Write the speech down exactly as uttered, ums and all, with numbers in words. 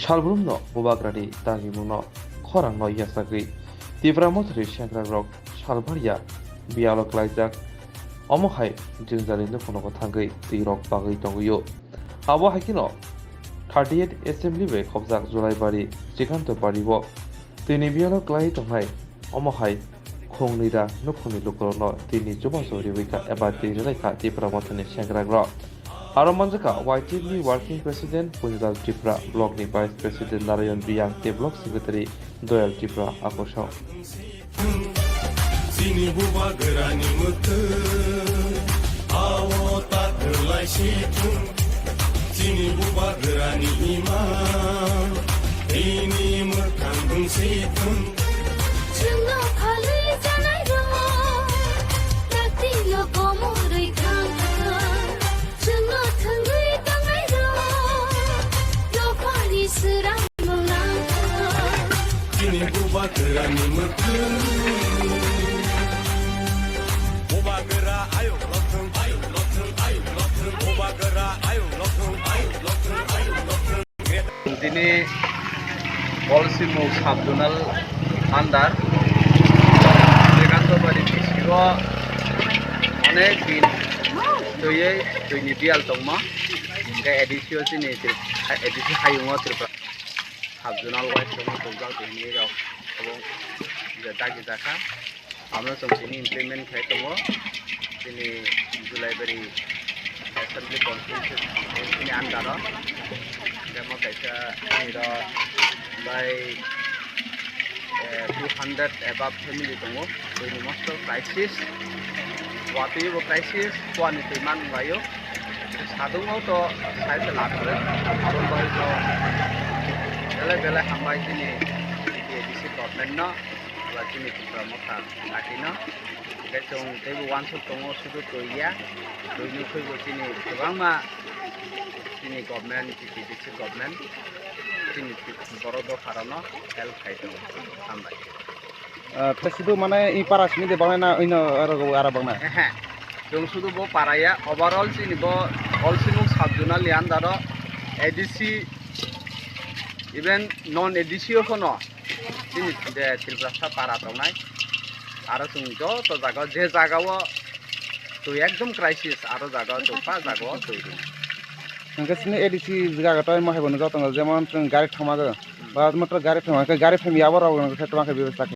Salbrumno bubagrani dagimungno khorangno yachagwi Tipra Mothani sengkrakrok salbharya biyalo klaijak. Omo hai jwngjali nukhungno thangwi twirok bagwi tongwio. Abo hai kheno thirty-eight Assembly bai khopjak Julaibari Chikantobari o twini biyalo klai tongnai. Omo hai khungnwi da nukhungni lukurokno twini chubachu riwi kha eba twi rwlai kha Tipra Mothani sengkrakrok. Aro manjakha Y T F ni Working President Punjal Tripura, Block ni Vice President Narayan Riyang tei Block Secretary Doyal Tripura akoso. Chini bubagrani mwkhwtwng, ao ta kwlai si thung. Chini bubagrani imang, ini mwkhang bwng si thung. Chwngno phalwi janai rok, takti yo komorwi thang thang. Chwngno thwngwi tongnai rok, dophani swrang mwlang thang. Chini bubagrani mwkhwtwng. Bubagra ayuk lothung, ayuk lothung, ayuk lothung. Bubagra ayuk lothung, ayuk lothung, ayuk lothung. Tini Kolsimo sub-zonal under Chikantobari district-o onek din twiwi twini biyal tongmo. Hingke A D C-o chini Tri-, A D C hayungo Tripura sub-zonal wise tongmo tubjak tini rok obo dagi jakha. Amo chwng tini implement khai tongo, chini Julaibari Assembly Constituency ni under o. Demo kaisa niro bai, eh, two hundred above family tongo. Tini mosto crisis, watwi bo crisis, kuani twi man laio. Sadungo to sai se lakhore, aboni bagwi to belai belai hambai chini A D C government no. Ba chini Tripura motha laki no. Hingke chwng teibo uansuk tongo, sudu twi ya. Twi ni khwi bo chini kwbangma chini government, chini district government, chini borok dopha rok no help khai tongo. Hambai. Ah, tei sudu mane i para simi de bangnai na ino aro aro bangnai? Ehe. Chwng sudu bo para ya, overall chini bo Kolsimo sub-zonal ni under o A D C, even non A D C o phano chini je Tiprasa para tongnai, aro chwng joto jaga o, je jaga o twi ekdom crisis, aro jaga o twi pa jaga o twi rw. Hingke chini A D C jaga to omo hai bo nw joto no, jemon chwng gari thangma go, ba motor gari thangma, hingke gari thangya abo rok no khe tongma khe bebostha khe.